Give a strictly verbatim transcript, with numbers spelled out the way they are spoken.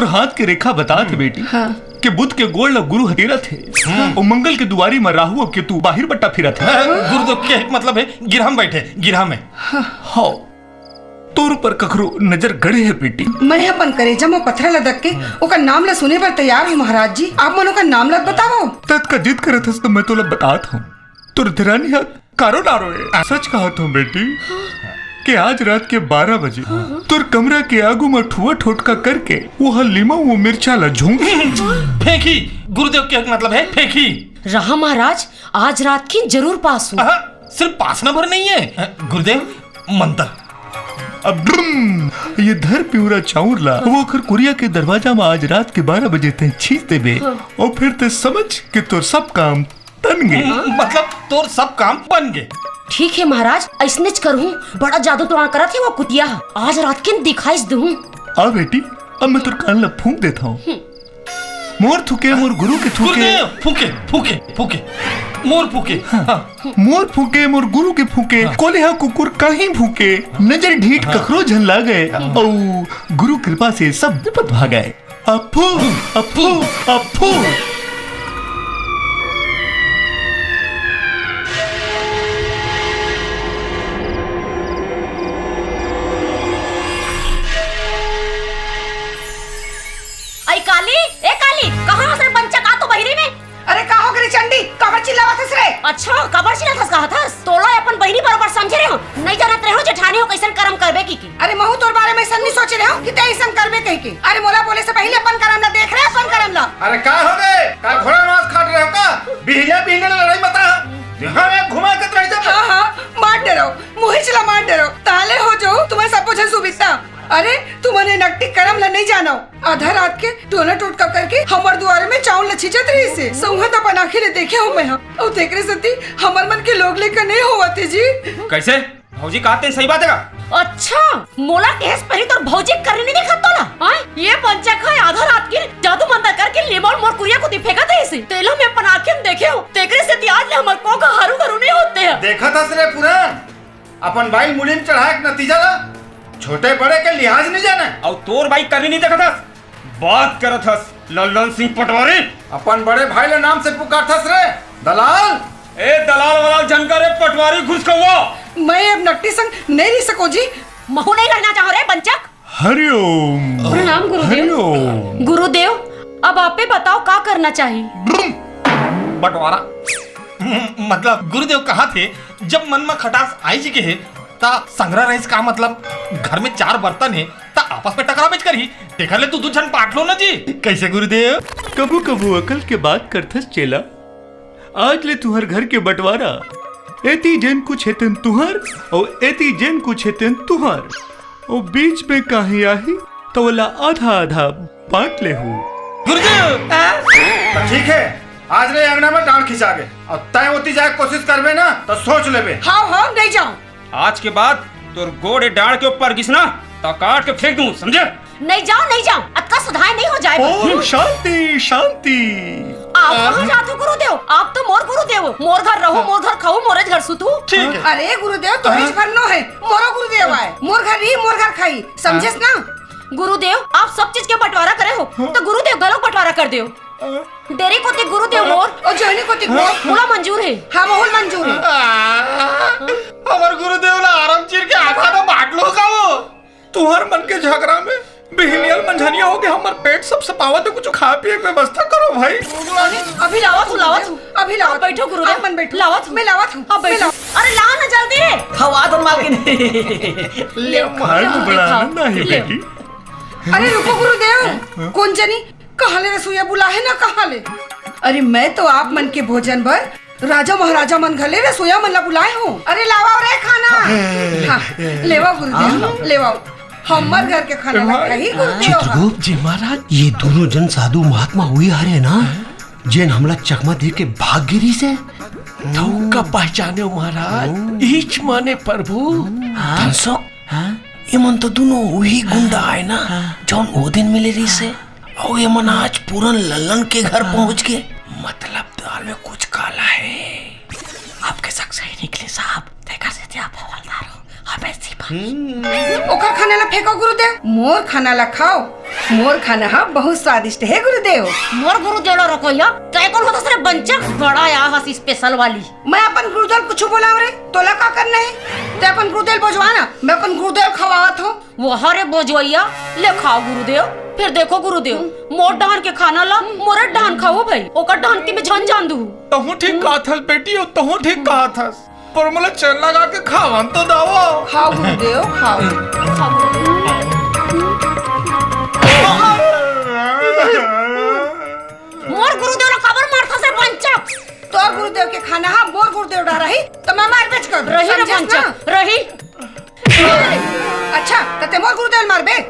तोर हाथ के रेखा बतात हे बेटी, हाँ। के बुध के गोड़ ला गुरु ह तीरत हे, हाँ। अउ मंगल के दुवारी म राहु अउ केतु बाहिर बट्टा फिरत हे। हाँ, गुरुदेव, के मतलब हे गिरहा म बइठे, गिरहा म। हाँ। तोर ऊपर कखरो नजर गड़े हे बेटी। मैं अपन करेजा म पथरा लदक के ओकर नाम ला सुने बर तैयार हूँ महाराज जी। आप मन ओकर नाम ला बतावव। ततका जिद करत हस त मैं तोला बतात हूँ। तोर देरानी ह कारो नारो हे। सच कहत हूँ बेटी, के आज रात के बारह बजे तोर कमरा के आगू म ठुआ ठोटका करके वो ह लीमा वो मिर्चा ला झोंक। फेंकी। गुरुदेव, के मतलब हे फेंकी। रहा महाराज, आज रात के जरूर पास हूँ। आहा, सिर्फ पासना भर नहीं हे। अ, गुरुदेव, मंतर। अब ब्रुम, ये धर पिउरा चाउर ला, वो ओखर कुरिया के दरवाजा म आज रात के बारह बजे तैं छींच देबे, हाँ। अउ फिर तैं समझ के तोर सब काम तन गे। म-, मतलब तोर सब काम बन गे। ठीक हे महाराज, अइसनेच करहूँ। बड़ा जादू टोना करत हे वो कुतिया ह। आज रात के दिखाइस दूँ। आ बेटी, अब मैं तोर कान ला फूंक देत हूँ। हम्म। मोर थूके, मोर गुरु के थूके। गुरुदेव, फूके, फूके, फूके। मोर फूके। हाँ। हाँ। मोर फूके, मोर गुरु के फूके। हाँ। कोलिहा कुकुर कहीं फूके। नजर ढीठ हाँ। कखरो झन लागे। हाँ। अउ गुरु कृपा से सब विपत भागे। अफू, अफू, अफू। अई काली, ए काली, कहाँ हस रे बंचक? आ तो बहिरी में। अरे का हो गे रे चंडी, काबर चिल्लावत हस रे? अच्छा, काबर चिल्लात हस कहत हस? तोला अपन बहिनी बरोबर समझे रहे हो, नहीं जानत रहे हो जेठानी हो कैसन करम करबे की, की। अरे महू तोर बारे में ऐसन नहीं सोचे रहे हो कि तै ऐसन करबे कह के। अरे मोला बोले से पहले अपन करम ला देख रे, अपन करम ला। अरे का हो गे, का घोड़ा मांस खात रहे हो का? बिहनिया बिहनिया लड़ाई मत आ। यहाँ एक घुमा के रह जा। हाँ, हाँ, मार डराओ, मुहिच ला मार डराओ, ताले हो जो तुम्हें सब कुछ सुविधा। अरे तुमन ए नकटी करम ला नहीं जानो। आधा रात के टोना टोटका करके हमर दुआरे में चाउर ल छींचत रहिस हे। सौंहत अपन आँखी ले देखे हूँ मैं ह। अउ तेकरे सेती हमर मन के लोग लइका नइ होवत हे जी। कैसे? भौजी कहा तेन सही बात हे का? अच्छा, मोला केहेस पहिली तोर भौजी के करनी नइ दिखत तोला? आय, ये बंचक ह आधा रात के जादू मंतर करके लेमन मोर कुरिया कोती फेंकत रहिस हे। तेला मैं अपन आँखी में देखे हूँ, तेकरे सेती आज ले हमर कोख हरू घरू नइ होते हे। देखत हस रे पुरान, अपन बाई मुड़ी म चढ़ाए के नतीजा ला। छोटे बड़े के लिहाज नइ जाने। अउ तोर बाई कभी नइ देखत हस। बात करत हस लल्लन सिंह पटवारी। अपन बड़े भाई ला नाम से पुकारत हस रे दलाल। ए दलाल वलाल झन कर रे पटवारी घुसकौआ। मैं अब नकटी संग नइ रह सकों जी। महू नइ रहना चाहों रे बंचक। हरिओम। प्रणाम गुरुदेव। हरिओम। गुरुदेव, अब आपे बताओ का करना चाही? बंटवारा। मतलब गुरुदेव कहत हे, जब मन म खटास आइच गे हे, त संघरा रहिस का मतलब? घर में चार बर्तन हे, त आपस में टकराबेच करही, तेकर ले दू दू झन बांट लो ना जी। कैसे गुरुदेव? कभू कभू अकल के बात करथस चेला। आज ले तुहर घर के बंटवारा, एती जेन कुछ हे तेन तुहर, अउ एती जेन कुछ हे तेन तुहर, अउ बीच में काहीं आही, त ओला आधा आधा बांट लेहू। गुरुदेव! त ठीक हे, आज ले अंगना में डांड़ खिंचा गे, अउ तैं ओती जाए के कोशिश करबे ना, त सोच लेबे। हव, हव, नइ जांव। आज के बाद तोर गोड़ ए डांड़ के ऊपर गिस ना, त काट के फेंक दूं, समझे? नइ जांव, नइ जांव, अतका सुधाय नइ हो जाय। ओम शांति, शांति। आप कहाँ जात हो गुरुदेव? आप तो मोर गुरुदेव हो। मोर घर रहू, मोर घर खाऊ, मोरेच घर सुतू। ठीक हे। अरे गुरुदेव, तुमरेच घर नो हे, मोरो गुरुदेव आय। मोर घर रही, मोर घर खाई, समझेस ना? गुरुदेव, आप सब चीज के बंटवारा करे हो, त गुरुदेव घलो बंटवारा कर देव। डेरी कोती गुरुदेव मोर, अउ जोहनी कोती मोर, मोला मंजूर हे। हाँ, मोहन मंजूर हे। हमर गुरुदेव ला आराम चीर के आधा आधा बांट लो का वो? तुहर मन के झगड़ा में बिहनियल मंझनिया होके हमर पेट सब सपावत हे, कुछ खाए पिए के व्यवस्था करो भाई। अरे, अभी लावत हूँ, लावत हूँ, अभी लावत हूँ। बैठो गुरुदेव। आप मन बैठो। लावत हूँ। मैं लावत हूँ। आप बैठो। अरे ला ना जल्दी। हवा तो मालकिन। ले, खाए में बड़ा आनंद आहे बेटी। अरे रुको गुरुदेव, कोन जनी कहाँ ले रसोइया बुलाहे ना कहाँ ले। अरे मैं तो आप मन के भोजन बर राजा महाराजा मन घर ले रसोइया मन ला बुलाए हूँ। अरे लावा रे खाना। हाँ, लेवा गुरुदेव, लेवा। हमर घर के खाना ला खाही गुरुदेव। चित्रगुप्त जी महाराज, ये दूनों जन साधु महात्मा उही हरे ना, जेन हमला चकमा दे के भाग गे रिहिसे। तउ का पहचाने हो महाराज, ईच माने प्रभु। हाँ। धनसो, हाँ? एमन तो दूनों उही गुंडा आय ना, हाँ। जौन ओ दिन मिले रिहिसे। अउ एमन आज पूरन लल्लन के घर पहुंच गे। मतलब दाल में कुछ काला हे। आपके शक सही निकले साहब, तेकर सेती आप हवलदार हो, हमें सीमा। ओकर खाना ला फेंको गुरुदेव, मोर खाना ला खाओ। मोर खाना ह बहुत स्वादिष्ट हे गुरुदेव। मोर गुरुदेव ला रखो या, तैं कोन होथस रे बंचक? बड़ा या हस special वाली। मैं अपन गुरुदेव कुछु बोलाव रे, तोला का करना हे? तैं अपन गुरुदेव बोजवा ना, मैं अपन गुरुदेव खवावत हूँ। वाह रे बोजवैया, ले खाव गुरुदेव। फेर देखो गुरुदेव, मोर डहन के खाना ला मोरे डहन खाव भई, ओकर डहन के मैं झन जान दूँ। तहूँ ठीक कहत हस बेटी, तहूँ ठीक कहत हस। पर मोला चैन लगा के खावन तो दावा। खाव गुरुदेव, खाव। मोर गुरुदेव ला काबर मारथस रे बंचक? तोर गुरुदेव के खाना ह मोर गुरुदेव डहर रही, त मैं मारबेच करहूँ। रही रे समझेस बंचक, ना? रही। अच्छा, त तैं मोर गुरुदेव ला मारबे?